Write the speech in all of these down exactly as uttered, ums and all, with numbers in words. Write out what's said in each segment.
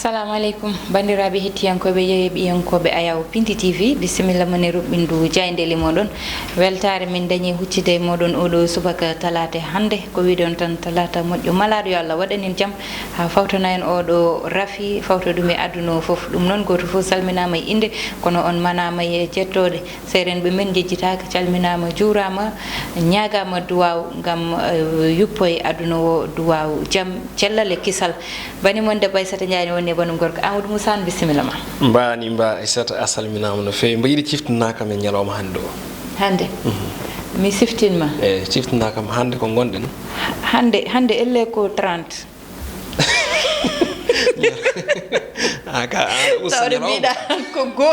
Assalamu aleykum, banndiraaɓe hettiyankooɓe, yeeɓiyankooɓe Ayaw Pindi T V, bisimilla mon e ruɓɓindu jaayndeeli mooɗon. Weltaare min dañi huccide e mooɗon oɗo subaka talaate hannde. Ko wiɗon tan, talaata moƴƴo malaaɗo, yo Allah waɗan en jam, haa fawtana en oɗo rafi, fawta ɗum e aduna o fof. Ɗum noon, gooto fof salminaama e innde, kono on manaama e jettooɗe. Seerenɓe men njejjitaaka, calminaama, juuraama, ñaagaama duwaaw ngam, eh, yuppo e aduna o, duwaaw jam, cellal e kisal. Bani mon debbo Aissata Ndiaye ne woni e banum gorko Amadou Moussa, bisimilla ma. Mbaani mba Aissata, a salminaama no feewi. Mbo yiɗi ciftinaaka men ñalawma hannde o. Hannde? Mhm. Mi siftin ma. E, ciftinaaka ma hannde ko ngonɗen. Hannde, hannde elle ko trente. A ka, a, usta Tawde ñalawma. Mbiɗa ko go.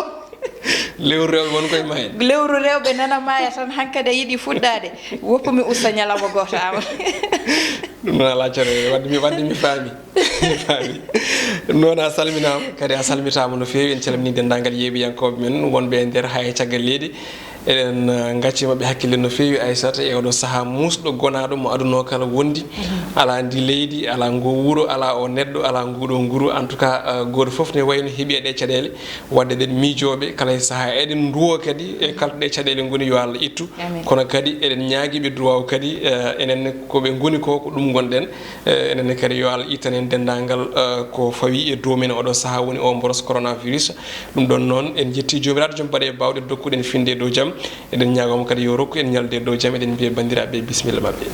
Lewru rewɓe won koye maayde. Lewru rewɓe nana maaya tan, hankadi a yiɗi fuɗɗaade. Woppu mi usta ñalawma gooto, Amadou. Ɗum noon alaa caɗeele, wadde mi, wadde mi faami. Mi faami. Ɗum noon a salminaama, kadi a salmitaama no feewi. En calminii denndaangal yeeɓiyankooɓe men wonɓe e nder haa e caggal leydi. Eɗen, eh, ngacci maɓɓe hakkille no feewi, Aissata, e oɗo sahaa muusɗo gonaaɗo mo aduna o kala wondi. Mhm. Alaa ndi leydi, alaa ngo wuro, alaa o neɗɗo, alaa nguɗo nguru. En tout cas, eh, gooto fof ne wayno heɓi e ɗe caɗeele. Wadde eɗen miijooɓe kala e sahaa, eɗen nduwo kadi e kala ɗe caɗeele ngoni, yo Allah ittu. Amin. Kono kadi eɗen ñaagiiɓe duwaaw kadi, eh, enen ne ko ɓe ngoni ko, ko ɗum ngonɗen. Eh, enen ne kadi yo Allah ittan en denndaangal, eh, ko fawi e dow men oɗo sahaa woni o mboros coronavirus. Ɗum ɗon noon, en njetti Joomiraaɗo joom baɗe e baawɗe dokkuɗen finde e dow jam. Eɗen ñaagooma kadi yo rokku en ñalde e dow jam. Eɗen mbiya banndiraaɓe bisimilla maɓɓe.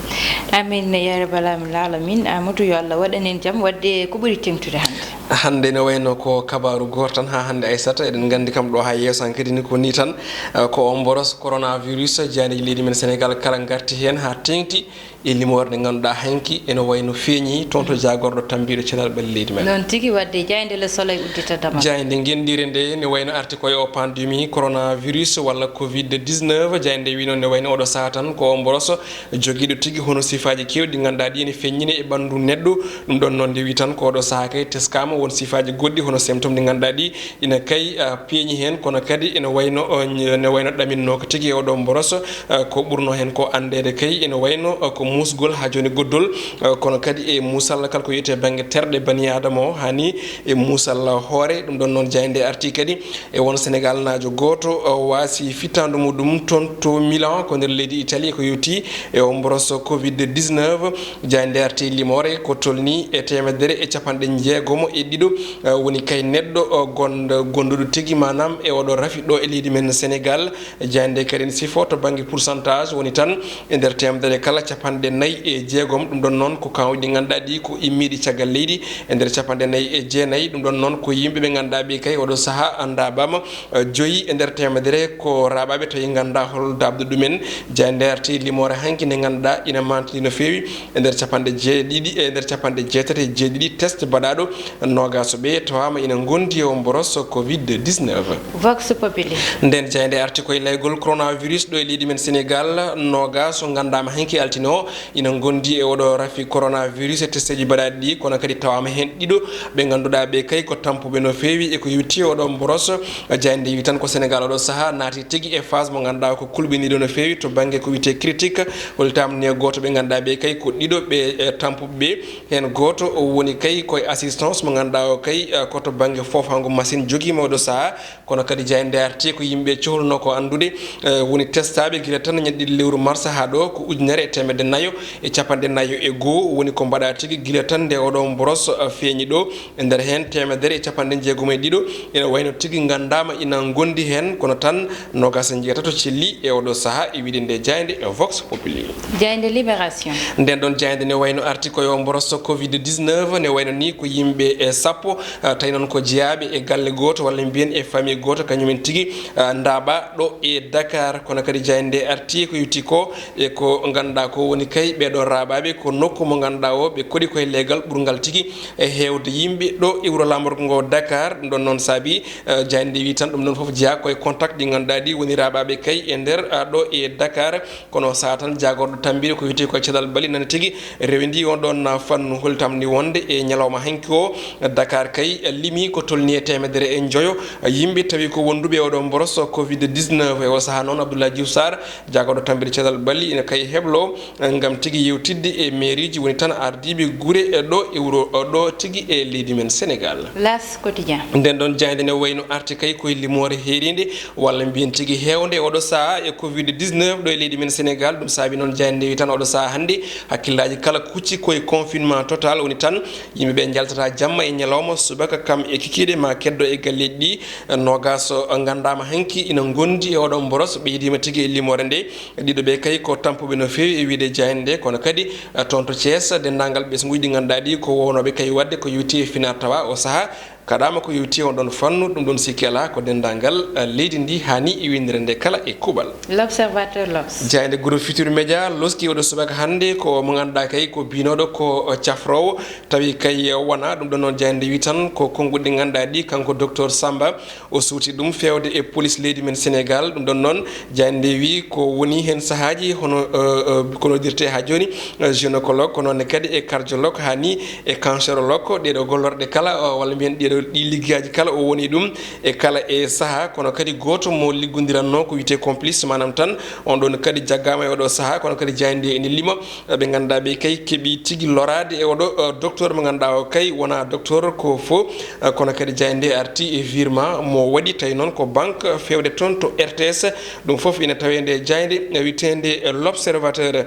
Amin ya rabbal alamin. Amadou, yo Allah waɗan en jam. Wadde ko ɓuri teŋtude hannde? Hannde ne wayno ko kabaaru gooto tan haa hannde, Aissata. Eɗen nganndi kam ɗo haa yeeso han kadi ni ko ni tan, eh, ko o mboros coronavirus, jaayndeeji leydi men Sénégal kala ngarti heen haa teeŋti e limoore nde ngannduɗaa hanki ene wayno feeñi toon to jaagorɗo tambiiɗo cellal ɓalli leydi men. Noon tigi, wadde jaaynde Le Soleil uddita damal. Jaaynde ngenndiire nde ne wayno arti ko e o pandémie coronavirus walla covid dix-neuf. Jaaynde wi noon ne wayno oɗo sahaa tan ko o mboros jogiiɗo tigi hono sifaaji keewɗi ɗi ngannduɗaa ɗi ene feññini e ɓanndu neɗɗo. Ɗum ɗon noon nde wi tan ko oɗo sahaa kay teskaama won sifaaji goɗɗi hono symptôme ɗi ngannduɗaa ɗi ina kay, ah, peeñi heen, kono kadi ina wayno, oh, ñ-, ne wayno ɗaminno ko tigi e oɗo mboros, ah, ko ɓurno heen ko anndeede kay ina wayno, ah, ko muusgol haa jooni goddol, ah, kono kadi e muusal kala ko wiyetee bannge terɗe bani aadama o, haa ni e muusal hoore. Ɗum ɗon noon jaaynde arti kadi e won Senegaalnaajo gooto, ah, waasi fittaandu muɗum toon to Milan, ko nder leydi Italie, ko yowti e o mboros covid dix-neuf. Jaaynde arti limoore ko tolni e teemedere e capanɗe jeegomo e ɗiɗo, eh, woni kay neɗɗo, o, gond-, gonduɗo tigi, maanaam e oɗo rafi ɗo e leydi men Sénégal. Jaaynde kadi ne sifo to bannge pourcentage, woni tan e nder teemedere kala capanɗe nayi e jeegom. Ɗum ɗon noon ko kawɗi ɗi ngannduɗaa ɗi ko immiiɗi caggal leydi e nder capanɗe nayi e jeenayi. Ɗum ɗon noon ko yimɓe ɓe ngannduɗaa ɓe kay oɗo sahaa ndaabama, eh, joyi e nder teemedere ko raaɓaaɓe tawi nganndaa hol daaɓde ɗumen. Jaaynde arti limoore hanki nde ngannduɗaa ina mantini no feewi. E nder capanɗe jeeɗiɗi, e nder capanɗe jeetati e jeeɗiɗi test baɗaaɗo, noogaas ɓe tawaama ina ngondi e o mboros covid dix-neuf. Vox Populi. Nden jaaynde arti koye laygol coronavirus ɗo e leydi men Sénégal, noogaas o nganndaama hanki altine o ina ngondi e oɗo rafi coronavirus e testeeji baɗaaɗi ɗi, kono kadi tawaama heen ɗiɗo ɓe ngannduɗaa ɓe kay ko tampuɓe no feewi e ko yowiti oɗo mboros. Jaaynde wi tan ko Sénégal oɗo sahaa naati tigi e phase mo ngannduɗaa ko kulɓiniiɗo no feewi to bannge ko wiyetee critique. Holtaama ni e gooto ɓe ngannduɗaa ɓe kay ko ɗiɗo ɓe, eh, tampuɓe ɓe. Heen gooto o woni kay koye assistance mo ngannduɗaa o kay, eh, ko to bannge foofaango machine jogiima oɗo sahaa. Kono kadi jaaynde arti ko yimɓe cohlunoo ko anndude, eh, woni testaaɓe gila tan ñande ɗiɗi lewru mars haa ɗo ko ujunere e teemedde nayo e capanɗe nayo e goo woni ko mbaɗaa tigi gila tan nde oɗo mboros, eh, feeñi ɗo. E nder heen teemedere e capanɗe jeegom e ɗiɗo ina wayno tigi nganndaama ina ngondi heen, kono tan noogaas e jeetato celli e oɗo sahaa e wiyde nde jaaynde e Vox Populi. Jaaynde Libération. Nden ɗon jaaynde ne wayno arti ko yo mboros covid dix-neuf, ne wayno ni ko yimɓe e sappo, ah, tawi noon ko jeyaaɓe e galle gooto walla mbiyen e famille gooto, kañumen tigi, ah, ndaaɓaa ɗo e Dakar. Kono kadi jaaynde arti ko yowiti ko e ko ngannduɗaa ko woni kay ɓeeɗo raaɓaaɓe ko nokku mo ngannduɗaa o ɓe koɗi koye leegal ɓurngal tigi e heewde yimɓe ɗo e wuro laamorgo ngo Dakar. Ɗum ɗon noon saabi, eh, jaaynde wi tan ɗum ɗon fof jeyaa koye contact ɗi ngannduɗaa ɗi woni raaɓaaɓe kay e nder, ah, ɗo e Dakar. Kono sahaa tan jaagorɗo tambiiɗo ko wiyetee ko Cellal Bali nana tigi rewindii on ɗon fannu. Holtam ni wonde e ñalawma hanki o, Dakar kay limi ko tolni e teemedere e njoyo yimɓe tawi ko wonduɓe e oɗo mboros covid dix-neuf. E o sahaa noon Abdoulaye Diouf Sarr, jaagorɗo tambiiɗo Cellal Bali ina kay heblo, eh, ngam tigi yewtidde e mairieji, woni tan ardiiɓe gure e ɗo e wuro o ɗo tigi e leydi men Sénégal. L'As Quotidien. Nden ɗon jaaynde ne wayno arti kay koye limoore heeriinde, walla mbiyen tigi heewnde e oɗo sahaa e covid dix-neuf ɗo e leydi men Sénégal. Ɗum saabi noon jaaynde wi tan oɗo sahaa hannde hakkillaaji kala kucci koye confinement total, woni tan yimɓe ɓe njaltata jamma e ñalawma, subaka kam e kikiiɗe ma keddo e galleeji ɗi. Noogaas nganndaama hanki ina ngondi e oɗo mboros, ɓeydiima tigi e limoore nde. Ɗiɗo ɓe kay ko tampuɓe no feewi e wiyde jaaynde nde, kono kadi, eh, toon to Thiès, denndaangal ɓesnguuji ɗi ngannduɗaa ɗi ko wownooɓe kay waɗde ko yowti e finaar tawa o sahaa kaɗaama ko yowti on ɗon fannu, ɗum ɗon sikki alaa ko denndaangal, eh, leydi ndi haani e winndere nde kala e kuuɓal. L'Observateur, L'Obs. Jaaynde Groupe Futurs Médias loski oɗo subaka hannde ko mo ngannduɗaa kay ko biynooɗo ko, eh, cafroowo, tawi kay wonaa ɗum. Ɗon noon jaaynde wi tan ko konnguɗi ɗi ngannduɗaa ɗi kanko docteur Samba o suuti ɗum feewde e police leydi men Sénégal. Ɗum ɗon noon jaaynde wi ko woni heen sahaaji hono, eh, eh, ko noddirte haa jooni, eh, gynécologue, ko noon ne kadi e cardiologue, haa ni e cancérologue. Ɗeeɗo gollorɗe kala, eh, walla mbiyen ɗeeɗo ɗi liggeyaaji kala o woni ɗum e kala e sahaa, kono kadi gooto mo liggondiranno ko wiyetee complice, maanaam tan on ɗon kadi jaggaama e oɗo sahaa, kono kadi jaaynde ene lima ɓe ngannduɗaa ɓe kay keɓi tigi loraade e oɗo, eh, docteur mo ngannduɗaa o kay wonaa docteur ko fo, eh, kono kadi jaaynde arti e virement mo waɗi, tawi noon ko banque feewde toon to R T S. Ɗum fof ina tawee nde jaaynde, eh, wiyeteende, eh, L'Observateur.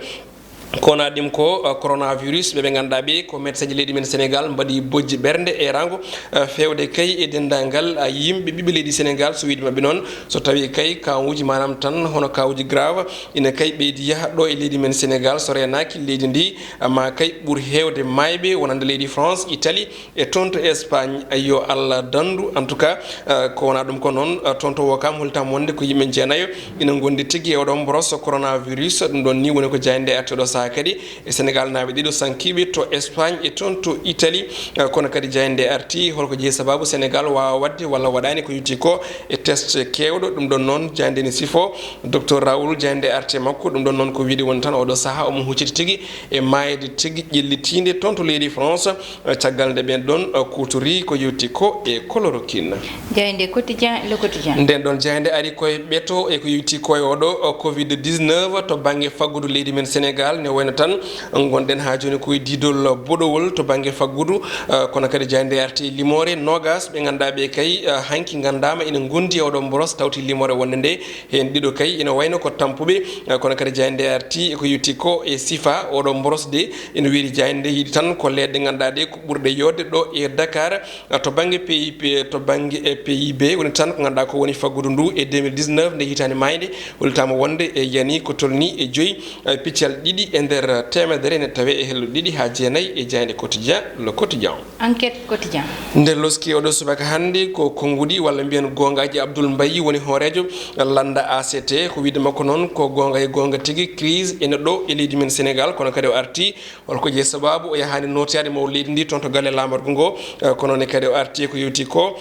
Ko wonaa ɗum ko, eh, coronavirus, ɓe ɓe ngannduɗaa ɓe ko médecin ji leydi men Sénégal mbaɗi bojji ɓernde e rango, eh, feewde kay e denndaangal, eh, yimɓe ɓiɓɓe leydi Sénégal, so wiyde maɓɓe noon, so tawi kay kawuuji maanaam tan hono kawuuji grave ina kay ɓeydi yaha ɗo e leydi men Sénégal, so reenaaki leydi ndi, eh, ma kay ɓur heewde maayɓe wonande leydi France, Italie, e toon to Espagne, yo Allah danndu. En tout cas, eh, ko wonaa ɗum ko noon, eh, toon to Wokam holtam wonde ko yimɓe jeenayo ina ngondi tigi e oɗo mboros coronavirus. Ɗum ɗon ni woni ko jaaynde arti oɗo sahaa kadi e Sénégal naaɓe ɗiɗo sankiiɓe to Espagne e toon to Italie. Eh, kono kadi jaaynde arti holko jeyi sababu Sénégal waawa waɗde walla waɗaani ko yowti ko e test keewɗo. Ɗum ɗon noon jaaynde ne sifo docteur Raoul, jaaynde arti e makko. Ɗum ɗon noon ko wiyde woni tan oɗo sahaa omo hucciti tigi e maayde tigi ƴellitiinde toon to leydi France. Eh, caggal nde ɓeen ɗon, eh, kuutori ko yowti ko e chloroquine. Jaaynde Quotidien, Le Quotidien. Nden ɗon jaaynde ari koye ɓeto e ko yowti koye oɗo, eh, covid dix-neuf to bannge faggudu leydi men Sénégal. Ne wayno tan ngonɗen haa jooni koye diidol boɗowol to bannge faggudu, eh, kono kadi jaaynde arti e limoore noogaas ɓe ngannduɗaa ɓe kay, eh, hanki nganndaama ina ngondi e oɗo mboros, tawti limoore wonde nde heen ɗiɗo kay ina wayno ko tampuɓe, eh, kono kadi jaaynde arti e ko yowti ko e sifa oɗo mboros de. Ina wiyri jaaynde yiɗi tan ko leeɗe ngannduɗaa ɗe ko ɓurɗe yooɗde ɗo e Dakar, eh, to bannge P I P, to bannge, eh, P I B, woni tan ko ngannduɗaa ko woni faggudu ndu e deux mille dix-neuf nde hitaande maayde, hollitaama wonde e yani ko tolni e joyi, eh, piccal ɗiɗi e nder teemedere ene tawee e hello ɗiɗi haa jeenayi e jaaynde Quotidien, Le Quotidien. Enquête Quotidien. Nde loski oɗo subaka hannde ko konnguɗi walla mbiyen goongaaji Abdoul Mbaye woni hooreejo lannda A C T. Ko wiyde makko noon ko goonga e goonga tigi, crise ene ɗo e leydi men Sénégal, kono kadi o arti holko jeyi sababu o yahaani nootoyaade mawɗo leydi ndi toon to galle laamorgo ngo, eh, kono ne kadi o arti e ko yowti ko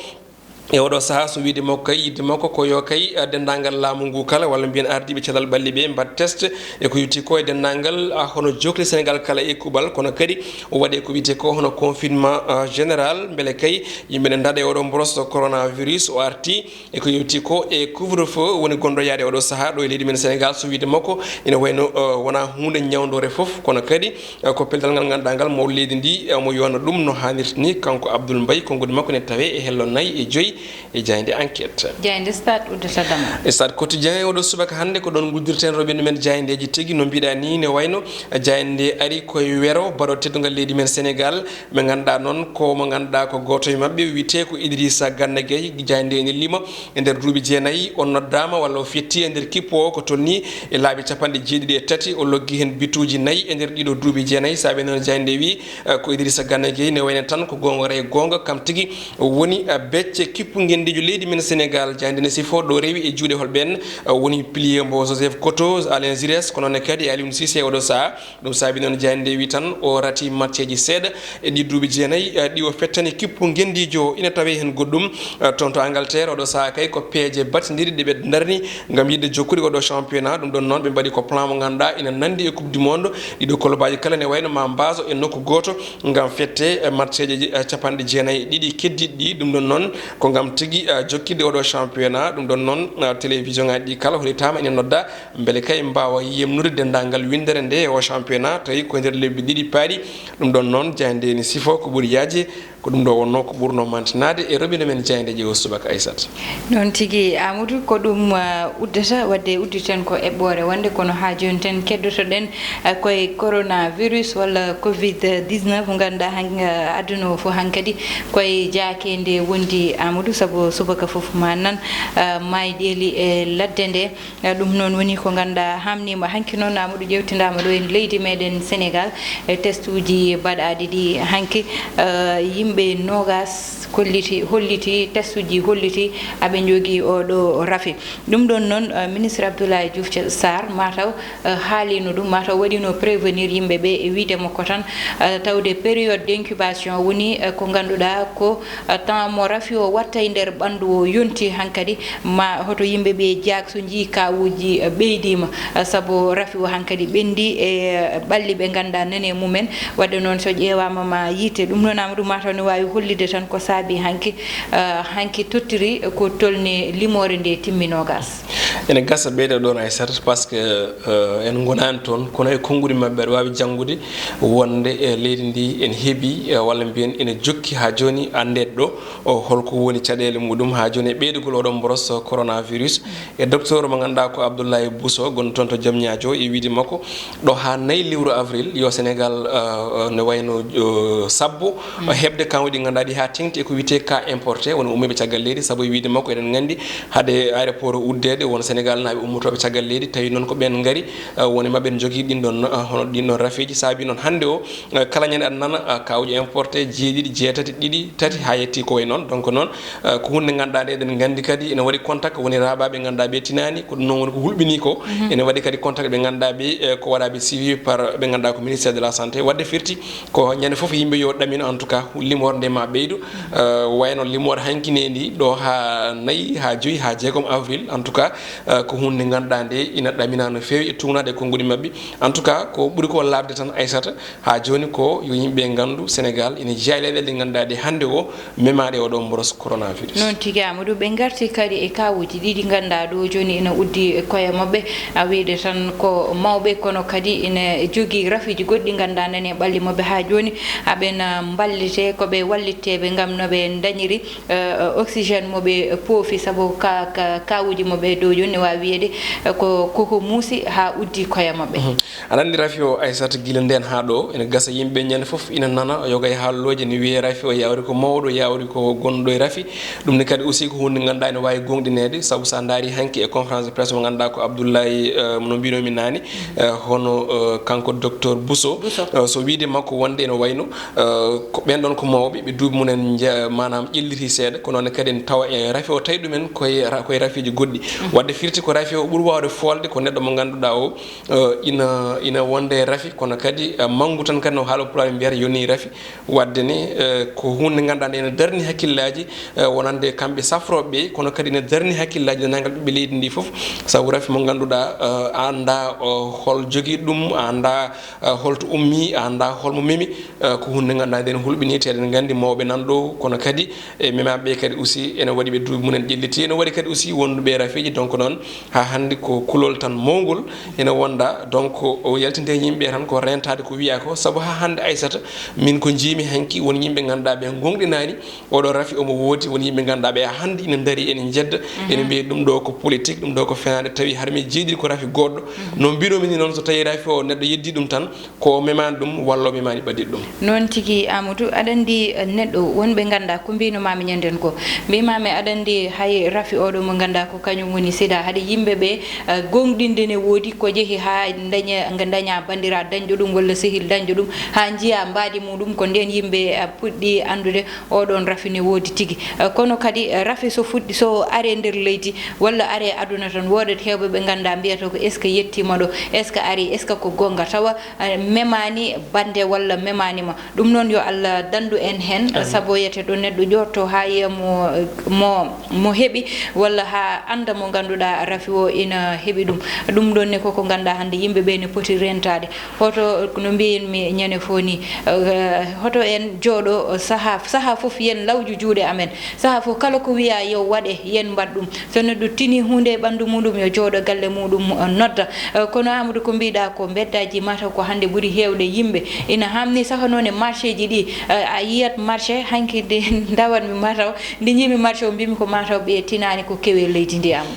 e oɗo sahaa, so wiyde makko kay, yidde makko ko yo kay, eh, denndaangal laamu ngu kala, walla mbiyen ardiiɓe cellal ɓalli ɓe mbaɗ test e ko yowti ko e denndaangal, ah, hono jookli Sénégal kala e kuuɓal, kono kadi o waɗe ko wiyetee ko hono confinement, ah, général, mbele kay yimɓe ne ndaɗa e oɗo mboros coronavirus. O arti e ko yowti ko e couvre-feu woni gonɗo yaade oɗo sahaa ɗo e leydi men Sénégal, so wiyde makko ina wayno, eh, wonaa huunde ñawndoore fof, kono kadi, eh, ko pellital ngal ngannduɗaa ngal mawɗo leydi ndi, eh, omo yowna ɗum no haanirta ni, kanko Abdoul Mbaye, konnguɗi makko ne tawee e hello nayi e joyi e jaaynde Enquête. Jaaynde Stade uddata damal. E Stade Quotidien e oɗo subaka hannde ko ɗoon nguddirten roɓendu men jaayndeeji tigi, no mbiɗa ni ne wayno jaaynde ari koye wero baɗo teddungal leydi men Sénégal, ɓe ngannduɗaa noon ko mo ngannduɗaa ko gooto e maɓɓe wiyetee ko Idrissa Gana Gueye, jaaynde ene lima e nder duuɓi jeenayi o noddaama walla o fetti e nder kippu o ko tolni e laabi capanɗe jeeɗiɗi e tati, o loggi heen bituuji nayi e nder ɗiɗo duuɓi jeenayi. Saabe noon jaaynde wi, eh, ko Idrissa Gana Gueye ne wayno tan ko goonga e goonga kam tigi woni, eh, becce kippu ngenndiijo leydi men Sénégal. Jaaynde ne sifo ɗo rewi e juuɗe hol ɓeen, eh, woni pilier mbo Joseph Koto, Alain Giresse, ko noon ne kadi e Aliou Cissé e oɗo sahaa. Ɗum saabi noon jaaynde wi tan o rati matcheeji seeɗa e ɗi duuɓi jeenayi, eh, ɗi o fettani kippu ngenndiijo o. Ina tawee heen goɗɗum, eh, toon to Angleterre oɗo sahaa kay ko peeje batindiiɗe ɗe ɓe ndarni ngam yiɗde jokkude oɗo championnat. Ɗum ɗon noon ɓe mbaɗi ko plan mo ngannduɗaa ina nanndi e coupe du monde. Ɗiɗo kolobaaji kala ne wayno ma mbaaso e nokku gooto ngam fette, eh, matcheeji, eh, capanɗe jeenayi e ɗiɗi keddiiɗi ɗi. Ɗum ɗon noon ko Ngam tigi, ah, jokkitde oɗo championnat, ɗum ɗon noon, ah, télévision ŋaaji ɗi kala hollitaama ina nodda, mbele kay mbaawa yemnude denndaangal winndere nde e o championnat, tawi ko nder lebbi ɗiɗi paaɗi. Ɗum ɗon noon, jaaynde ene sifo ko ɓuri yaaji, ko ɗum ɗo wonnoo ko ɓurnoo mantinaade e robinet men jaayndeeji o subaka, Aissata. Noon tigi, Amadou, ko ɗum, ah, uddata, wadde udditen ko eɓɓoore wonde, kono haa jooni tan keddoto-ɗen, ah, koye coronavirus walla covid dix-neuf, mo ngannduɗaa han-, ah, aduna o fof hankadi koye jaakeende wondi, Amadou, sabu subaka fof ma nan, ah, maayɗeeli e ladde nde. Eh, ɗum noon woni ko ngannduɗaa haamniima hanki noon, Amadou, ƴeewtindaama ɗo e leydi meɗen Sénégal, e testuuji baɗaaɗi ɗi hanki, eh, yimɓe noogas kolliti, holliti, testuuji holliti aɓe njogii oɗo rafi. Ɗum ɗoon noon, eh, ministre Abdoulaye Diouf Sarr mataw, eh, haaliino ɗum, mataw waɗiino prévenir yimɓe ɓe e wiyde makko tan, eh, tawde période d'incubation woni, eh, ko ngannduɗaa ko, eh, temps mo rafi o watta e nder ɓanndu o yonti hankadi, ma hoto yimɓe ɓe jaak so njii kaawuuji, eh, ɓeydiima, eh, sabu rafi o hankadi ɓenndi e, eh, ɓalli ɓe ngannduɗaa nani e mumen. Wadde noon so ƴeewaama ma yiite ɗum noon, Amadou, mataw ne waawi hollitde tan ko saabi hanki, eh, hanki tottiri ko tolni limoore nde timmi noogas. Ene gasa ɓeyda ɗoon, Aissata, parce que, eh, en ngonaani toon, kono e konnguɗi maɓɓe aɗa waawi janngude wonde, eh, leydi ndi ene heɓi, eh, walla mbiyen ene jokki haa jooni anndeede ɗo, o, holko woni caɗeele muɗum haa jooni e ɓeydugol oɗo mboros coronavirus. E docteur mo ngannduɗaa ko Abdoulaye Bousso, gonɗo toon to Diamniadio, e wiyde makko, ɗo haa nayi lewru avril, yo Sénégal, eh, eh, ne wayno, eh, sabbo, eh, heɓde kaawuuji ɗi ngannduɗaa ɗi haa teŋti e ko wiyetee cas importé, woni ummiiɓe caggal leydi, sabu e wiyde makko eɗen nganndi hade aéroport o uddeede, won Sénégal naaɓe ummotooɓe caggal leydi, tawi noon ko ɓeen ngari, eh, woni maɓɓe en njogii ɗin ɗoon, eh, hono ɗin ɗoon rafiiji, saabi noon hannde o, eh, kala ñande aɗa nana, eh, kaawuuji importé jeeɗiɗi, jeetati, ɗiɗi, tati, haa yetti ko wayi noon. Donc noon, eh, ko huunde nde ngannduɗaa nde eɗen nganndi kadi ene waɗi contact, woni raaɓaaɓe ngannduɗaa ɓe tinaani, ko ɗum noon woni ko hulɓinii ko. Mhm. Ene waɗi kadi contact ɓe ngannduɗaa ɓe, eh, ko waɗaaɓe suivi par ɓe ngannduɗaa ko ministère de la santé. Waɗde firti ko ñande fof yimɓe yo ɗamin, en tout cas, limoore nde ma ɓeydu. Eh, wayno limoore hanki nde ndi ɗo haa nayi, haa joyi, haa jeegom avril, en tout cas, eh, ko huunde nde ngannduɗaa nde ina ɗamina no feewi e tuugnaade e konnguɗi maɓɓe. En tout cas, ko ɓuri ko laaɓde tan, Aissata, haa jooni ko yo yimɓe nganndu Sénégal ina jeyaa e leyɗeele ɗe ngannduɗaa ɗe hannde o memaɗe oɗo mboros coronavirus. Noon tigi, Amadou, ɓe ngarti kadi e kaawuuji ɗiɗi ngannduɗaa ɗo jooni ina uddi koye maɓɓe, a wiyde tan ko mawɓe, kono kadi ina jogii rafiiji goɗɗi ngannduɗaa nani e ɓalli maɓɓe haa jooni, aɓena mballite, ko ɓe wallitteeɓe ngam no ɓe ndañiri, eh, oxygène mo ɓe poofi, sabu ka, ka, kaawuuji mo ɓe dow jooni ne waawi wiyeede, eh, ko, koko muusi haa uddi koye maɓɓe. Mhm. Aɗa anndi rafi o, Aissata, gila ndeen haa ɗo, ene gasa yimɓe ñande fof ina nana yoga e haalolooji, ene wiyee rafi o yawri ko mawɗo, yawri ko gonɗo e rafi. Ɗum ne kadi aussi ko huunde ngannduɗaa ene waawi gooŋɗineede, sabu so a ndaari hanki e conférence de presse mo ngannduɗaa ko Abdoulaye, eh, no mbinomi naane, eh, hono, eh, kanko docteur Bousso, Bousso. Eh, so wiyde makko wonde ene wayno, eh, ko ɓeen ɗoon ko mawɓe, ɓe duuɓi mumen nja-, maanaam ƴelliti seeɗa, kono ne kadi en tawa e rafi o tawi ɗumen koye ra-, koye rafiiji goɗɗi. Mhm. Wadde firti ko rafi o ɓuri waawde foolde ko neɗɗo mo ngannduɗaa o, eh, ina, ina wonde e rafi, kono kadi, eh, manngu tan kadi no haala pulaar mbiyata yoni rafi. Wadde ne, eh, ko huunde nde ngannduɗaa nde ene darni hakkillaaji, eh, wonande kamɓe safrooɓe ɓe, kono kadi ene darni hakkillaaji denndaangal ɓiɓɓe leydi ndi fof, sabu rafi mo ngannduɗaa, eh, a anndaa, o, hol jogii ɗum, a anndaa, eh, holto ummii, a anndaa holmo memi, eh, ko huunde nde ngannduɗaa nde ene hulɓinii, te eɗen nganndi mawɓe nan ɗo, kono kadi e memaaɓe ɓe kadi aussi ene waɗi ɓe duuɓi mumen ƴelliti, ene waɗi kadi aussi wonduɓe e rafiiji, donc noon haa hannde ko kulol tan mawngol ene wonda, donc o yaltinde e yimɓe tan ko rentaade ko wiyaa ko, sabu haa hannde Aissata, min ko njiimi hanki won yimɓe ngannduɗaa ɓe gooŋɗinaani, oɗo rafi omo woodi, won yimɓe ngannduɗaa ɓe haa hannde ina ndarii ene njedda, mhm, ene mbiya ɗum ɗo ko politique, ɗum ɗo ko fenaande, tawi har mi jeeɗiɗi ko rafi goɗɗo. Mhm. No mbinomi ni noon, so tawi rafi o neɗɗo yeddi ɗum tan, ko o memaani ɗum walla o memaani ɓaddiɗo ɗum. Noon tigi, Amadou, aɗa anndi, eh, neɗɗo, won ɓe ngannduɗaa ko mbinomaami ñanden ko. Mbimaami aɗa anndi hay rafi oɗo mo ngannduɗaa ko kañum woni sida, haɗa yimɓe ɓe, eh, gooŋɗinde ne woodi ko jehi haa daña, nga daña banndiraa dañɗo ɗum walla sehil dañɗo ɗum, haa njiya mbaadi muɗum, ko ndeen yimɓe, eh, puɗɗi anndude oɗon rafi ne woodi tigi. Eh, kono kadi, eh, rafi so fuɗɗi, so are nder leydi walla are aduna tan, woodat heewɓe ɓe ngannduɗaa mbiyata ko est-ce que yettiima ɗo, est-ce que ari, est-ce que ko goonga, tawa, eh, memaani bannde walla memaani ma. Ɗum noon yo Allah danndu en heen, sabu wiyete ɗo neɗɗo ƴootto haa yiya mo, mo, mo heɓi, walla haa annda mo ngannduɗaa rafi o ina heɓi ɗum. Ɗum ɗoon ne ko ko ngannduɗaa hannde yimɓe ɓe ne poti rentaade. Hoto no mbiyen-mi ñande fof ni, eh, hoto en jooɗo sahaa, sahaa fof yen lawju juuɗe amen. Sahaa fof kala ko wiyaa yo waɗe, yen mbaɗ ɗum. So neɗɗo tini huunde e ɓanndu muɗum, yo jooɗo galle muɗum, eh, nodda. Eh, kono Amadou, ko mbiɗa ko mbeddaaji mataw ko hannde ɓuri heewde yimɓe. Ina haamni saka noon e marché ji ɗi, eh, a yiyat marché, hanki nde ndawatmi mataw, nde njiimi marché o mbimi ko mataw ɓe tinaani ko kewe leydi ndi, Amadou.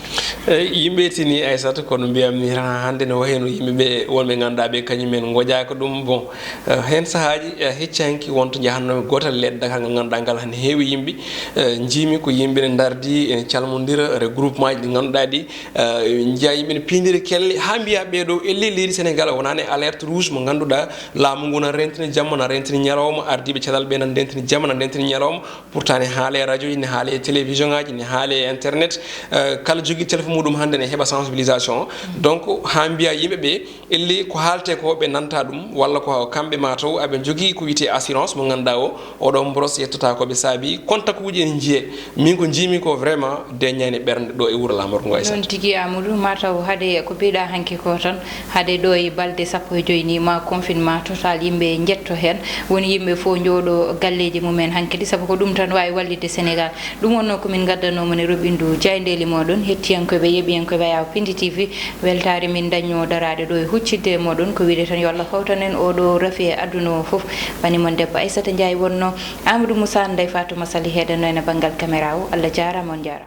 Eyi, yimɓe tini, Aissata, kono mbiyammi tan hannde no wayi no yimɓe ɓe wonɓe ngannduɗaa ɓe kañum en ngojaaka ɗum. Bon, eh, heen sahaaji, eh, hecci hanki wonto njahannoomi gootal leɗɗe Dakar ngal ngannduɗaa ngal hannde heewi yimɓe. Eh, njiimi ko yimɓe ne ndardi, ene calmondira, regroupement ji ɗi ngannduɗaa ɗi, eh, njiya yimɓe ne piindira kelle, haa mbiya ɓee ɗo elli leydi Sénégal wonaani alerte rouge mo ngannduɗaa laamu ngu na rentina jamma, na rentina ñalawma, ardiiɓe calal ɓe na rentina jamma, na rentina ñalawma. Pourtant ne haale e radio ji, ne haale e télévision ngaji, ne haale e internet. Eh, kala jogii téléphone muɗum hannde ne heɓa sensibilisation. Donc haa mbiya yimɓe ɓe elli ko haalte ko ɓe nanta ɗum, walla ko kamɓe mataw aɓe jogii ko wiyetee assurance mo ngannduɗaa o, oɗo mboros yettata ko ɓe saabi. Kontakuuji ene njiyee. Min ko njiimi ko vraiment deññaani ɓernde ɗo e wuro Lamorgo ngo, Aissata. Noon tigi, Amadou, mataw hade ko mbiɗa hanki ko tan, hade ɗo e balɗe sappo e joy ni ma confinement total yimɓe njetto heen. Woni yimɓe fof njooɗo galleeji mumen hankadi, sabu ko ɗum tan waawi wallitde Sénégal. Ɗum wonnoo ko min ngaddanoo mon e roɓindu jaayndeeli mooɗon, hettiyankooɓe, yeɓiyankooɓe Ayaw Pindi T V. Weltaare min dañnoo daraade ɗo e huccitde e mooɗon. Ko wiyde tan yo Allah fawtan en oɗo rafi e aduna o fof. Bani mon debbo Aissata Ndiaye wonnoo, Amadou Moussa, Ndeye Fatouma Sali heedanno en e banngal caméra o. Allah jaaraama, on njaaraama.